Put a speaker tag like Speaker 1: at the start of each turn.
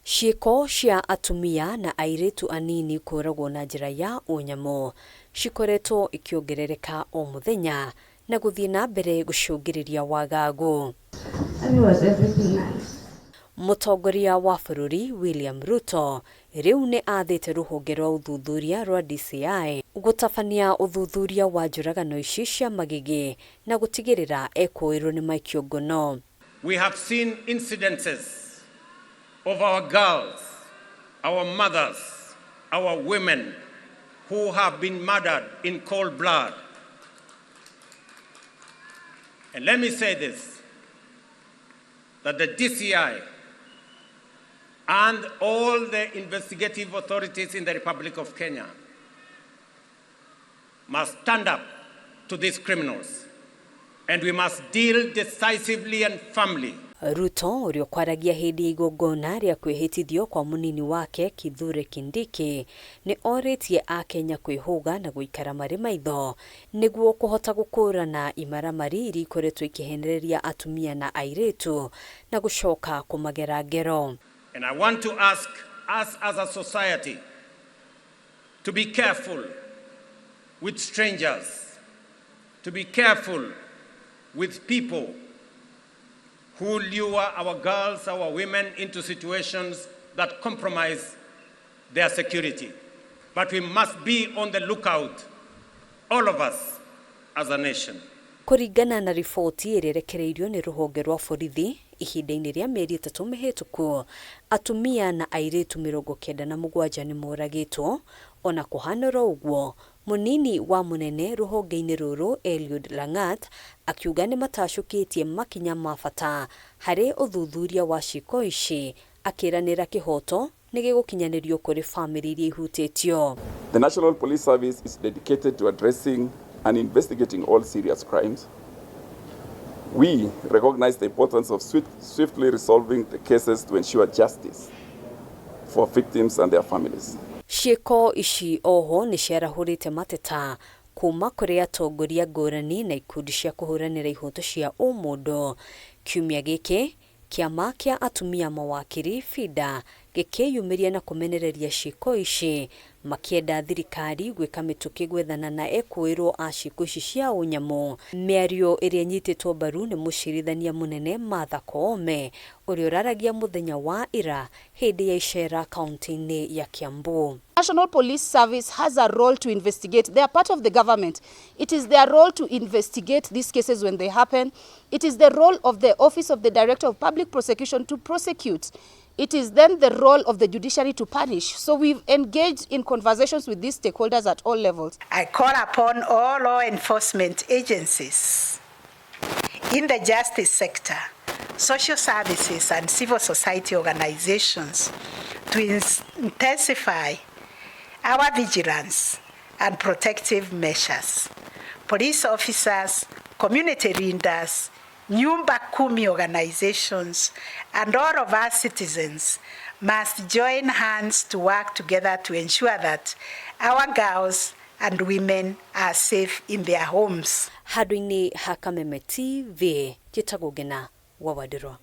Speaker 1: Ciĩko cia atumia na airĩtu anini kũũragwo na njĩra ya ũnyamũ cikoretwo ikĩongerereka o mũthenya na gũthiĩ na mbere gũcũngĩrĩria wagagu. Mũtongoria wa bũrũri William Ruto rĩu nĩ athĩte rũhonge rwa ũthuthuria rwa DCI gũtabania ũthuthuria wa njũragano ici cia magigi na gũtigĩrĩra ekũĩrwo nĩ maikio ngono.
Speaker 2: We have seen incidences of our girls, our mothers, our women who have been murdered in cold blood. And let me say this, that the DCI and all the investigative authorities in the Republic of Kenya must stand up to these criminals, and we must deal decisively and firmly.
Speaker 1: Ruto ũrĩa ũkwaragia hĩndĩ ya igongona rĩa kwĩhĩtithio kwa mũnini wake Kithure Kindiki nĩ orĩtie akenya kwĩhũga na gũikara marĩ maitho nĩguo kũhota gũkũrana imaramari iria ikoretwo ikĩhenereria atumia na airĩtu na gũcoka kũmagera ngero.
Speaker 2: And I want to ask us as a society to be careful with strangers, to be careful with people who lure our girls, our women into situations that compromise their security. But we must be on the lookout, all of us as a nation.
Speaker 1: Kũringana na riboti ĩrĩa ĩrekereirio nĩ rũhonge rwa borithi ihinda-inĩ rĩa mĩeri 3 mĩhĩtũku, atumia na airĩtu 97 nĩ moragĩtwo. Ona kũhana oro ũguo, mũnini wa mũnene rũhonge-inĩ rũrũ Eliud Langat akiuga nĩ matacũkĩtie makinya ma bata harĩ ũthuthuria wa ciĩko ici, akĩranĩra kĩhoto nĩ gĩgũkinyanĩrio kũrĩ bamĩrĩ iria ihutĩtio.
Speaker 3: The National Police Service is dedicated to addressing and investigating all serious crimes. We recognize the importance of swiftly resolving the cases to ensure justice for victims and their families.
Speaker 1: Ciĩko ici oho nĩ ciarahũrĩte mateta kuma kũrĩ atongoria ngũrani na ikundi cia kũhũranĩra ihoto cia ũmũndũ. Kiumia gĩkĩ kĩama kĩa atumia mawakiri FIDA gĩkĩyumĩria na kũmenereria ciĩko ici, makĩenda thirikari gwĩka mĩtũkĩ gwethana na ekũĩrwo a ciĩko ici cia ũnyamũ. Mĩario ĩrĩa ĩnyitĩtwo mbaru nĩ mũcirithania mũnene Martha Koome ũrĩa ũraragia mũthenya wa ira hĩndĩ ya icera kaunti-inĩ ya Kiambu.
Speaker 4: National Police Service has a role to investigate. They are part of the government. It is their role to investigate these cases when they happen. It is the role of the Office of the Director of Public Prosecution to prosecute. It is then the role of the judiciary to punish. So we've engaged in conversations with these stakeholders at all levels.
Speaker 5: I call upon all law enforcement agencies in the justice sector, social services and civil society organizations to intensify our vigilance and protective measures. Police officers, community leaders, Nyumba Kumi organizations, and all of us citizens must join hands to work together to ensure that our girls and women are safe in their homes.
Speaker 1: Handũ-inĩ ha Kameme TV, njĩtagwo Ngena wa Wandirwa.